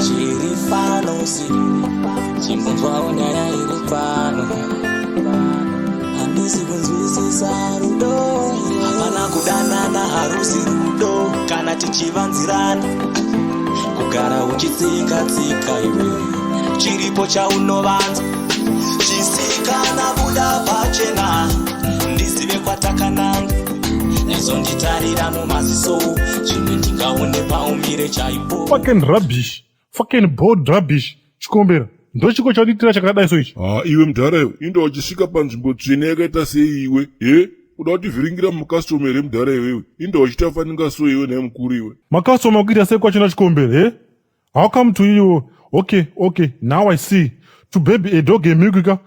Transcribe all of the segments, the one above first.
Chirifanosi chimbonzwawo nyaya iri pano. Handisi kunzwisisa rudo. Hapana kudanana, harusi rudo kana tichivanzirana. Kugara uchitsika tsika iwe, chiripo chaunovanza. Chisikana, buda pachena ndizive kwatakananga. Nezonditarira mumaziso, zvimwe ndingaone paumire chaipo. Fucking rubbish, fucking bold rubbish. Chikombera, ndochiko chaundiitira chakadai so ichi? Ha, iwe mudhara iwe, inda uchisvika panzvimbo tsvene yakaita sei iwe? He, uda kutivhiringira mumakastoma here mudhara iwewe? Inda uchitafaninga so iwe, nhai mukuru iwe? Makastoma kuita sei kwachona, Chikombera? He, how come to you? Okay, now I see. To baby a dog a milk ka,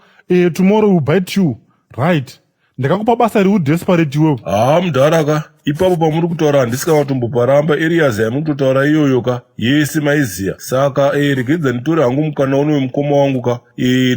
tomorrow will bite you, right? Ndakakupa basa riri desperate iwewe. Haa mudhara ka, ipapo pamuri kutaura handisi kana kutomboparamba. Areas yamuri kutotaura iyoyo ka yese maiziya. Saka regedza nditore hangu mukana uno wemukoma wangu ka,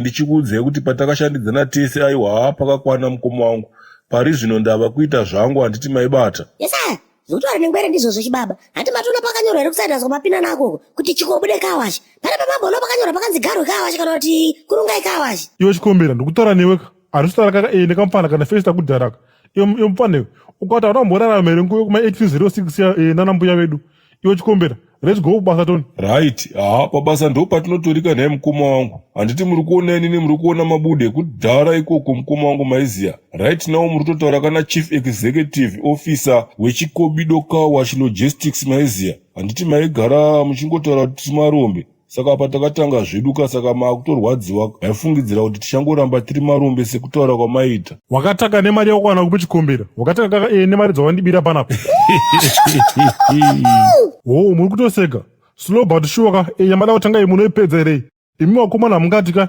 ndichikuudzai kuti patakashandidzana tese, aiwa, haa, pakakwana mukoma wangu. Pari zvino ndava kuita zvangu, handiti maibata? Yesaya, zvokutaura nengwere ndizvozvo chibaba. Hati matoona pakanyorwa here kusaidhazwa mapinda nakoko kuti Chikobude Car Wash? Pane pamamboona pakanyorwa pakanzi Garwe Car Wash kana kuti Kurungai Car Wash? Iwe Chikombera, ndikutaura newe ka. Handisi kutaura kaka nekamufana kana festa kudharaka. Iwe mufana iwe, ukati hauna kumborarama here nguva yekuma 1806 ya nana mbuya vedu? Iwe Chikombera, let's go kubasa toni. Right, haa, pabasa ndo patinotorika nhai mukoma wangu. Handiti muri kuona inini, muri kuona mabude ekudhara ikoko mukoma wangu, maiziya? Right now muri kutotaura kana chief executive officer weChikobido Car Wash Logistics, maiziya? Handiti maigara muchingotaura kuti tiri marombe? Saka apa takatanga zvedu ka, saka maakutorwadziwa. Maifungidzira kuti tichangoramba tiri marombe sekutaura kwamaita? Wakataka nemari yakakwana kupi, Chikombera? Wakataka kaka nemari dzawandibira panapa? Oh, muri kutoseka. Slow but sure ka. Yamada kutanga iyi munoipedza here? Imi vakomana, hamungati ka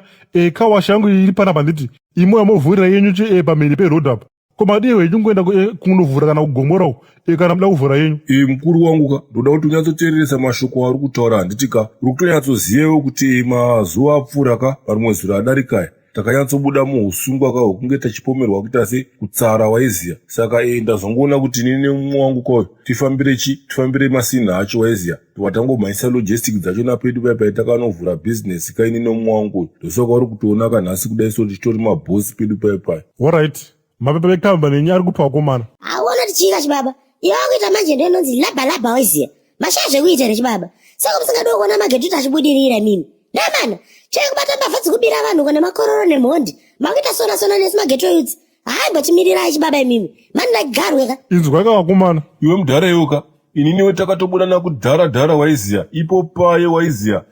car wash yangu iri panapa, nditi imo yamovhurira yenyu chi pamhiri peroad apa. Ko madii henyu kungoenda kunovhura kana kugomora uko, kana muda kuvhura yenyu? Mukuru wangu ka, ndoda kuti unyatsoteereresa mashoko auri kutaura, handiti ka? Uri kutonyatsozivawo kuti mazuva apfuura ka, marimwe zuro adarikaya, takanyatsobuda muusungwa ka hwekunge tachipomerwa kuita se kutsara, waiziya? Saka ndazongoona kuti inini nemumwe wangu koyo tifambire chi tifambire masinha acho, waiziya? Watangomhanyisa logistic dzacho napedu paya pai takanovhura bhizinesi ka ini nemumwe wangu uyu. Ndosaka uri kutoona ka nhasi kudai so tichitori mabhosi pedu pai pai. Alright, mapepa ekambani yenyu ari kupa vakomana. Auona tichiika chibaba, iwe wakuita manje ndo inonzi labha labha, waiziya? Mashaya zvekuita here chibaba? Saka musingadiwo kuona magetuti achibudirira imimi namana chai kubata mbavha dzikubira vanhu kana makororo nemhondi, makuita sona sona nesi maghetto youths. Hai, mbotimirirai chibaba imimi, mani like Garwe ka. Inzwai ka vakomana. Iwe mudhara iwe ka, ininiwe takatobuda nakudhara dhara, waiziya? Ipo paye, waiziya?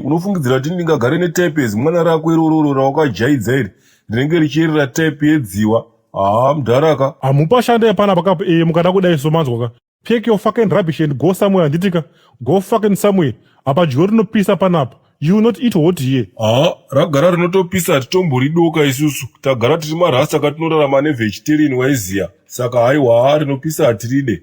Unofungidzira kuti ndingagare netype mwana rako irororo rawakajaidza iri rinenge richierera type yedziwa? Haa mudhara ka. Hamupashandai panapa kapo. Mukada kudai so, manzwa ka? Take your fucking rubbish and go somewhere, handiti ka? Go fucking somewhere. Apa dyo rinopisa panapa. You will not eat hot here. Haa, ragara rinotopisa, hatitomboridoka isusu. Tagara tiri marasta katinorarama nevegetarian, waiziya? Saka haiwa, haa, rinopisa hatiride.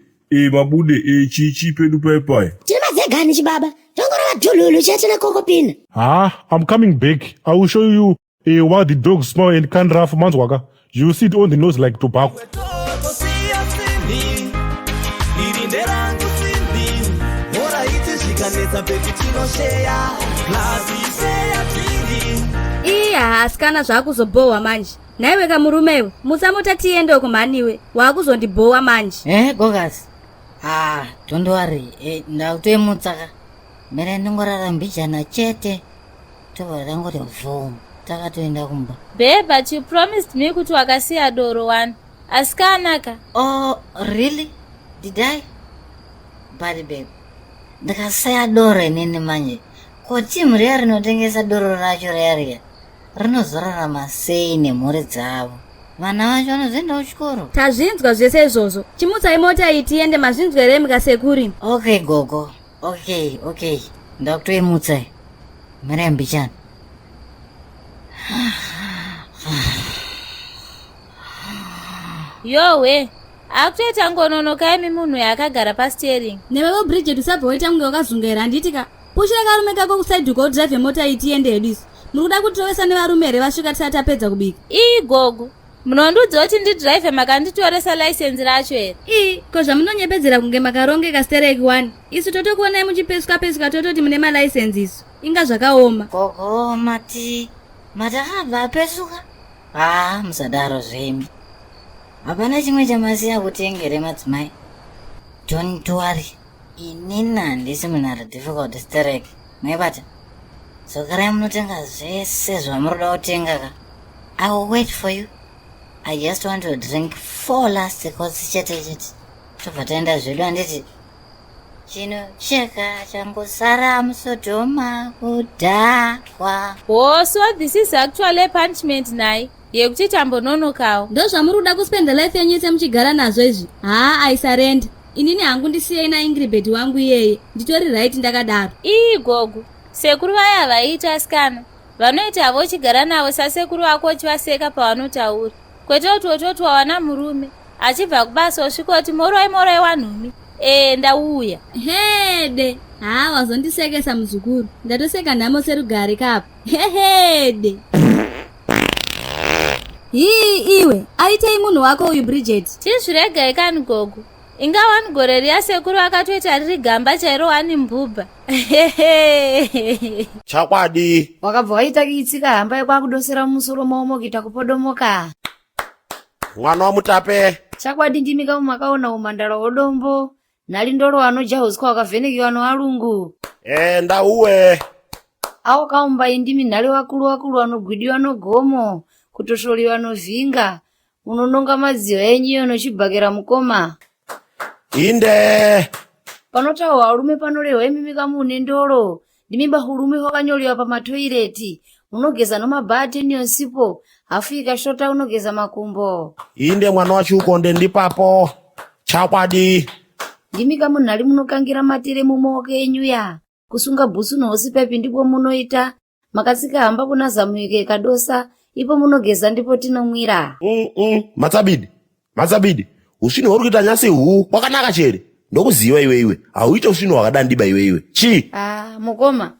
Mabude chichi pedu pai pai. Tiri mavhegani chibaba, tongorova dhululu chete nekokopina. Ha, I'm coming back. I will show you what the dogs smell and can't rough, manzwa ka? You see it on the nose like tobacco. Tosiya simbi iri nderangu simbi. Alright, zvikanetsa baby tinosheya glaziseya tiri. Iya, asikana, zvakuzobhohwa manje. Naiwe kamurumewe, musamota tiende uko mhaniwe, waakuzondibhowa manje. Gogas, ah, don't worry, ndakutoimutsa ka. Mira ndingorara mbijana chete, tobva tangoti vhum, takatoenda kumba. Babe, but you promised me kuti wakasiya doro one. Asikanaka. Oh really? Did I? But babe, ndikasiya doro inini manje, ko timu riya rinotengesa doro racho riya riya rinozorarama sei nemhuri dzavo? Vana vacho vanozoenda kuchikoro? Tazvinzwa zvese izvozvo. Chimutsai mota iyi tiende, mazvinzwa here mukasekuri? Okay gogo, okay, ndakutoimutsa. Mirai mbichana. Yowe, akutoita ngononoka imi munhu yaakagara pasteering. Newewo Bridget, usabva waita kunge wakazungaira, handiti ka? Pushira karume kako kuside uko, udhiraivhe mota iyi tiende hedu isu. Muri kuda kutirovesa nevarume here vasvika tisati tapedza kubika? Ii gogo. Munondiudza kuti ndidhiraivhe makanditoresa license racho here? Ii, ko zvamunonyepedzera kunge makarongeka stereki wani. Isu totokuonai muchipesuka pesuka tototi mune malicense isu. Inga zvakaoma. Gogo mati mati akabva apesuka? Haa musadaro zvemi. Hapana chimwe chamasiya kutenga here madzimai? Don't worry. Inini handisi munhu ari difficult stereki. Maibata? Dzokerai munotenga zvese zvamuri kuda kutenga ka. I will wait for you. I just want to drink four last kotsi chete chete. Tobva taenda zvedu handiti? Chino cheka changosara musodhoma kudhakwa. Oh, so this is actually a punishment nhai yekuti tambononokawo. Ndozvamuri kuda kuspenda life yenyu yese muchigara nazvo izvi. Haa, I surrender. Inini hangu ndisiyei naIngribet wangu iyeye. Nditori right ndakadaro. Ii gogo, sekuru vaya vaiita asikana. Vanoita havo uchigara navo sasekuru vako uchivaseka pavanotaura. Kwete kuti wototi wawana murume achibva kubasa osvika oti moroi moroi wanhumi. Ee ndauya. Hede, haa wazondisekesa muzukuru. Ndatoseka nhamo serugare kapa. Hehede. Hii iwe, aitei munhu wako uyu Bridget? Chizviregai kani gogo. Inga wani gore riya sekuru akatoita riri gamba chairo wani mbubha. Chakwadi. Wakabva waita kiitsika hamba yekwakudosera mumusoro maomo kuita kupodomoka. Mwana waMutape. Chakwadi ndimi kamu makaona umhandara hwodombo. Nhalindoro anojahuswa wakavhenekiwa noalungu. Enda uwe. Awo kaumbai ndimi nhali wakulu wakulu anogwidiwa nogomo kutosholiwa novhinga. Munononga madziyo enyu nochibhakera mukoma. Inde. Panotaurwa varume panorehwa imimi kamune ndoro. Ndimi bahurume hwakanyoriwa pamatoireti. Munogeza nomabhateni osipo. Hafu ikashota unogeza makumbo. Inde mwana waChiukonde ndipapo. Chakwadi. Ndimi kamunhali munokangira matire mumaoko enyu ya. Kusunga bhutsu nohosipepi ndipo munoita. Makatsika hamba kuna Zamuike ikadosa. Ipo munogeza ndipo tinomwira. Matsabidi. Matsabidi. Usvino huri kuita nyasi huu kwakanaka chere. Ndokuziva iwe iwe. Hauite usvino hwakadandiba iwe iwe. Chii? Ah, mukoma.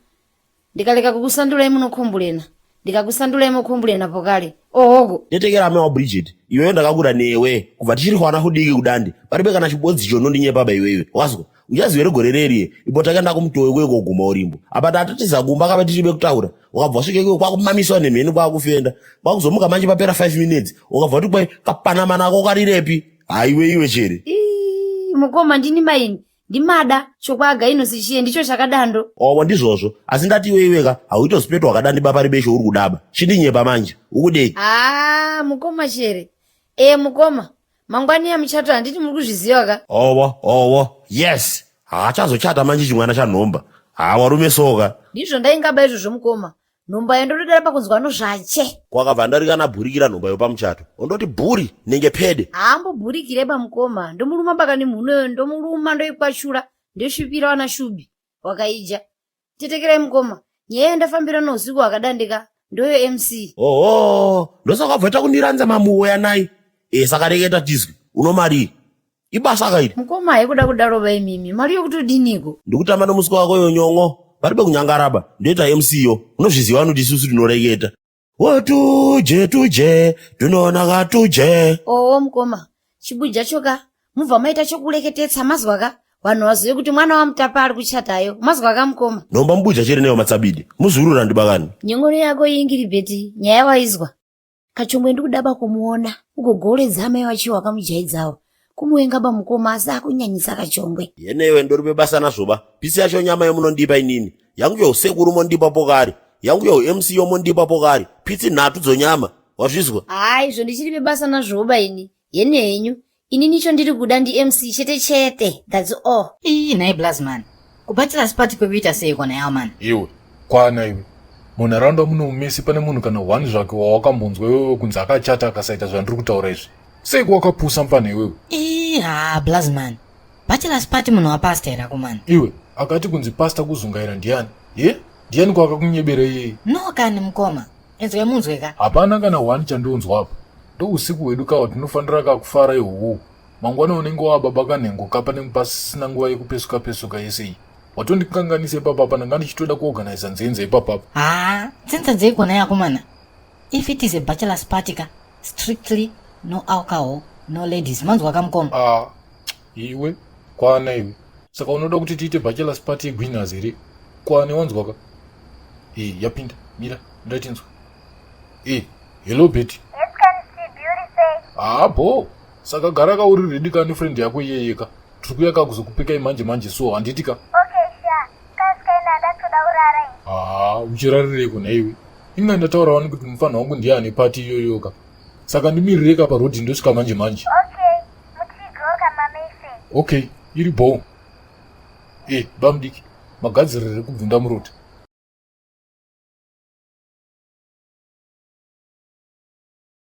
Ndikaleka kukusandulai munokombulena. Ndikakusandulai mokombulena pokale. Ohogo. Tetekera amai waBridget. Iwewe ndakakura newe kubva tichiri hwana hudiki kudandi. Paribe kana chibodzi chonondinyepa ba iwewe. Wazwa? Uchaziva here gore reriye ipo takaenda kumutowe kuye koguma urimbo. Apa tatatiza kumba kava tichibe kutaura. Ukabva wasvika ikoyo kwakumamiswa nemheni kwakufenda. Kwakuzomuka manje papera 5 minutes. Ukabva wati kwai kapanama nako karirepi. Haiwe iwe chere. Ii, mukoma ndini maini. Ndimada chokwaga inosi chiye ndicho chakadando. Owo ndizvozvo. Asi ndati iwe iweka hauite usipeto wakadandi pari besho uri kudaba. Chindinyepa manje. Ukudei? Ah, mukoma chere. Eh mukoma, mangwani ya muchato handiti muri kuzviziva ka? Owo, owo. Yes. Haachazochata manje chimwana chanhomba. Haa warume soka. Ndizvo ndaingaba izvozvo mukoma. Nhomba yandododera pakunzwa nozvache. Kwakabva ndarika bhurikira nhomba yopamuchato. Ondoti bhuri nenge pede. Haambobhurikire ba mukoma. Ndomuruma bakani mhunoyo ndomuruma ndoikwachura ndosvipira wana shubi wakaija. Tetekerai mukoma. Nyaya yandafambira nousiku hwakadandika ndoyo MC. Oho, ndosaka wabva kundiranza mamuwo yanai. E saka reketa tizwi. Unomarii? Ibasa kairi. Mukoma haikuda kudaro ba imimi. Mari yokutodiniko? Ndikutamba nomusiko wako yo nyon'o. Paribe kunyangaraba. Ndoita MC yo. Unozviziva anoti isusu tinoreketa. Wotuje tuje tunonaka tuje. Oo mukoma. Chibuja choka. Mubva maita chokureketetsa mazwa ka. Vanhu vazive kuti mwana waMutapa ari kuchatayo. Mazwa ka mukoma. Nhomba mubuja chere neyo matsabidi. Muzurura ndibakani. Nyongoro yako ingiribheti. Nyaya waizwa. Kachongwe ndikudaba kumuona. Ugogoledza amai vachiwa wakamujaidzawo. Kumuvenga ba mukoma asi akunyanyisa Kachongwe. Yenewe ndoripe basa nazvoba. Pisi yacho nyama yomunondipa inini. Yangu yousekuru mondipa pokari. Yangu you MC yomondipa pokari. Pitsi nhatu dzonyama. Wazvizwa? Haa izvo ndichiripe basa nazvoba ini. Yene henyu. Inini icho ndiri kuda ndi MC chete chete. That's all. Ii nhai Blazman. Kubatira party kwekuita sei kona yawo man? Iwe, kwana iwe. Munharaunda muno mumese pane munhu kana one zvake wawakambonzwa iwewe kunzi akachata akasaita zvandiri kutaura izvi. Seiko wakapusa mupfanha iwewe? Ii haa Blazman. Bachelor's party munhu wapastor here akomana? Iwe, akati kunzi pastor kuzungaira ndiani? Ye? Ndiani kwakakunyebera iyeye? No kani mukoma. Inzwai munzwe ka. Hapana kana one chandonzwa apa. Ndousiku hwedu kawa tinofanira kakufara ihoho. Mangwana unenge wava baba kanhengo kapa nemupasisina nguva yekupesuka pesuka yese iyi. Watondikanganisa ipapapa ndanga ndichitoda kuorganiza nzenza ipapapa. Haa, nzenza dzeikona yakomana. If it is a bachelor's party ka. Strictly no alcohol, no ladies. Manzwa kamukoma? Ah, iwe kwana iwe. Saka unoda kuti tiite bachelor's party yegwinners here? Kwane wanzwa ka? Eh, yapinda. Mira, ndatinzwa. Eh, hello Betty. Yes, can see beauty say. Ah, bo. Saka gara ka uri ready ka ne friend yako iyeye ka. Tiri kuya ka kuzokupikai manje manje so handiti ka? Okay, sha. Kasikaina ndatoda urara ini. Ah, uchirarireiko nhaiwe? Inga ndataura wani kuti mufanha wangu ndiye ane party iyoyo ka. Saka ndimirire ka paroad ndosvika manje manje. Okay, muchigoka mamese. Okay, iri bo. Eh, bamudiki, magadzirire kubvunda murota.